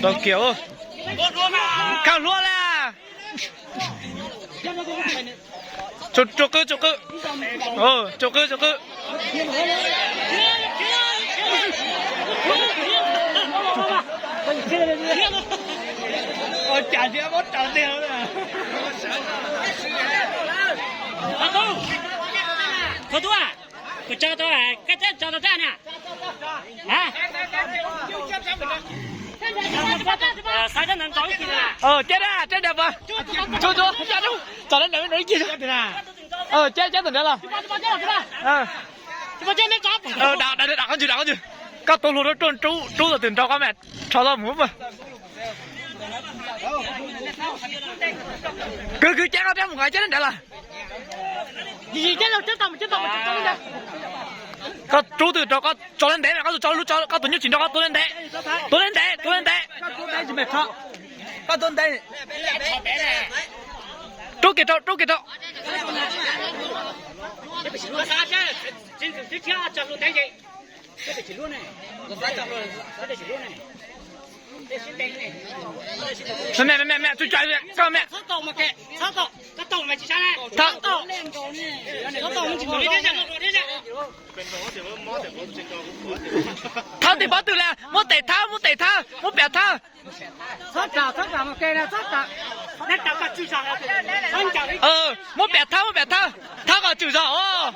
Rau kiag, khau hluav la. Tsuj qwb, tsuj qwb, tsuj qwb, tsuj qwb. Tus tub, kuv tso tau, koj tso tau raj na. Cab raj, cab raj pas, tso tau ib kis. Cab cab tom nrad los. Dam, dam, dam qhov ntswg, dam qhov ntswg. Koj tus hluas rub, rub tus twg nraud koj mam rho tau mus. Kwv, kwv cab koj rab mus nqa cab nrad los. Koj rub twg rau koj tso ntev, koj tus, koj tus nyuj tsis nrau, koj tua ntev, tua ntev, tua ntev. Rub kiag rau, rub kiag rau. Me, me, me, tsuj tsuav koj me. Thawb tej pob tw la, muab tes thawb, muab tes thawb, muab pam thawb. Muab pam thawb, muab pam thawb, thawb kom tswm zog os.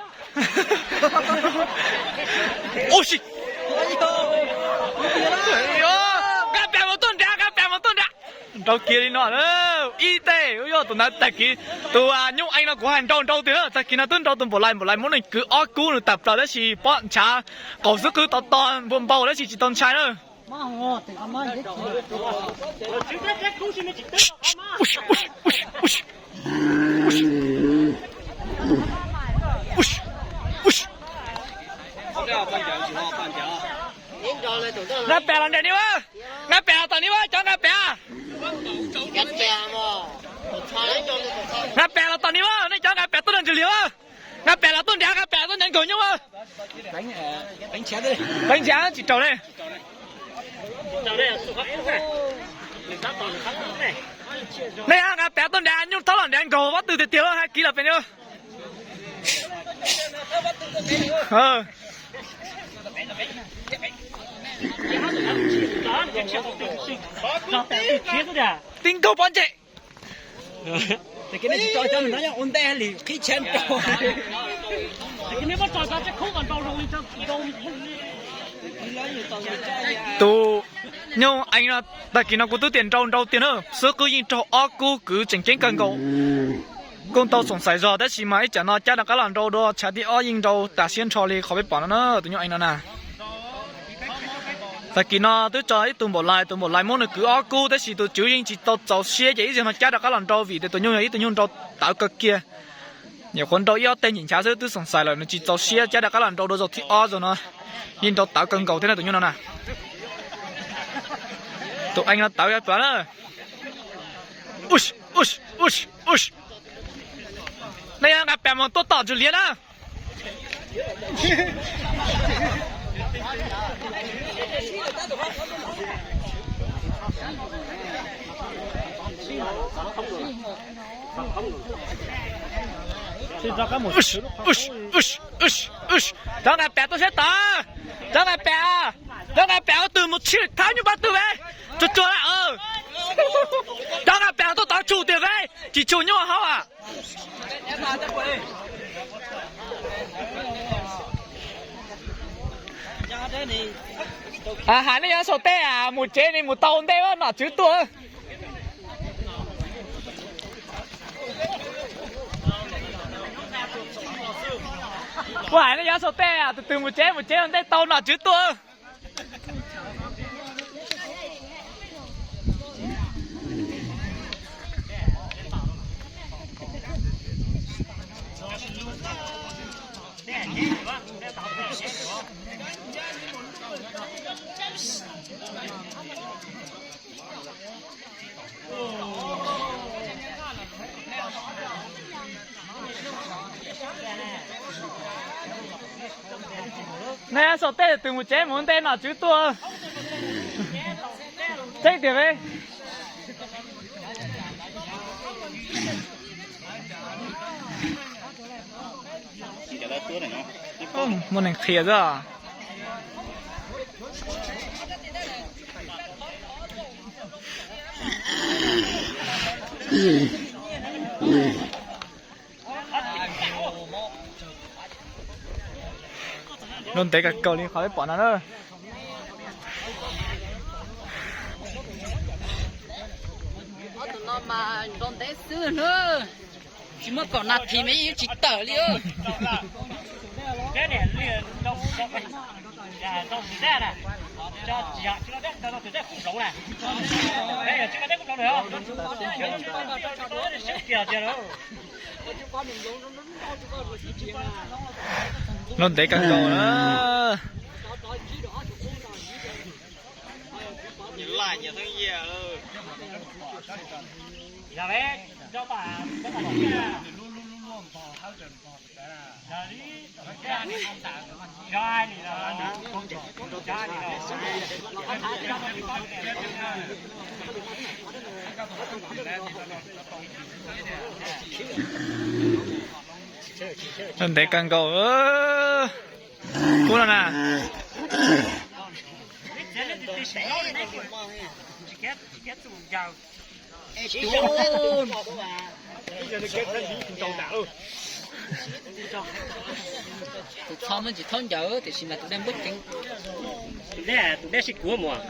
Ua si, nqa pam mus tuaj nrad, nqa pam mus tuaj nrad. Nrau kiag li no, ib teg. Yog tus ntawd tag kis, tus nyuj ees no kuv hais nrau nrau tiag, tag kis no twb nrau tus npaum lais, npaum lais muab nws kwv ob kub nws tawm plaws tab sis pob ntshav qaum xwb, qwb tau to npua npau tab sis tsis tau ntshai na. Nqa pam los nram ni, nqa pam los tom ni, cov nqa pam. Nqa pam los tom ni, nej cov nqa pam tuaj nram ntsis liag. Nqa pam los tuaj nrad, nqa pam tuaj nrad nkaus nyuj. Pleev ntshav tsis raug ne. Nej nqa pam tuaj nrad, nyuj thawb los nrad nkaus pob tw tiag tiag, hais kiv los pem ni. Tib nkaug pob ntseg. Tus nyuj ees no, tag kis no kuv twb tias nrau nrau tiag na, xwb qwb yeej raug ob kub kwv tseem ceeb kawg nkaus. Kuj tau xoom xaiv zog tab sis mas ib tsam no cab rov qab los nrau dua tshav thib ob yeej nrau tas siab nrho li qhov peb pom no na, tus nyuj ees no na. Tag kis no twb tso ib tug npaum lais, tus npaum lais muab nws kwv ob kub tab sis tus tswv yeej tsis tau txaus siab ces ib zaug no cab rov qab los nrau vim tias tus nyuj yog ib tug nyuj nrau tawv kawg kiag. Nyuam qhuav nrau ib ob teg ncim nchav xwb twb xoom xaiv lawm, nws tsis txaus siab cab rov qab los nrau dua zaug thib ob zaug no. Yeej nrau tawv kawg nkaus thiab na tus nyuj no na. Tus ees no tawv plaws na. Nej nqa pam mus tuaj tom ntsis liag na. Cov nqa pam tuaj sab tod, cov nqa pam, cov nqa pam ua twg mus tshij thawb nyuj pob tw ve, tsuag tsuag lawm. Cov nqa pam tuaj tod tshum tiag ve, tsis tshum nyuj hauv. Hais nej nyob saum tej mus tsev, nej mus tau ntej nom tswv tuaj. Kuv hais nej nyob saum tej, tus twg mus tsev mus tsev ntej tau nom tswv tuaj. Nej saum tej twg mus tsev mus nte nom tswv tuaj. Tseeb tiag peb. Muaj neeg qhia xwb. Nrau ntev kawg nkaus li qhov peb pom no na. Ob tug no mas nrau ntev xwb na. Tsis muaj kaum nas this mas yeej yuav tsis tawm li. Nrau ntev kawg nkaus na. Ntev kawg nkaus. Kub no na. Tus txho muab tsis thaub ncaws tiam sis mas tus dej npub ceev. Tus dej, tus dej sib kuv mus.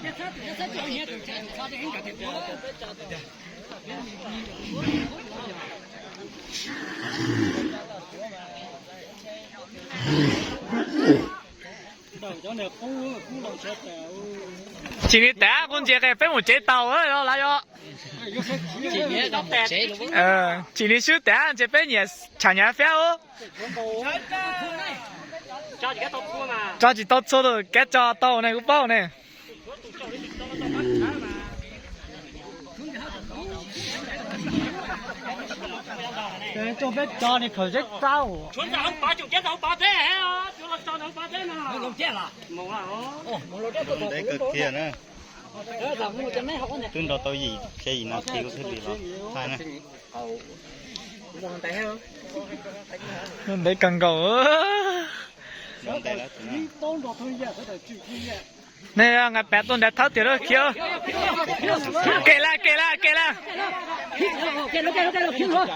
Tsim li tas kuv ntsia qe peb mus tsev tau lawm yog. Tsim li swb tas ntsia peb nyiam tsham nyav fiab ub. Tso tsis tau txhua tus kev tso tau ne kuv paub ne. Peb tso ni khaws zeb txaub. Ntev kawg kiag na. Twb nrau tau yim, xya yim nas this thiaj li los thaij na. Ntev kawg nkaus. Nej nqa pas tuaj nrad thawb tiag lawm khiav. Kem lawm, kem lawm, kem lawm.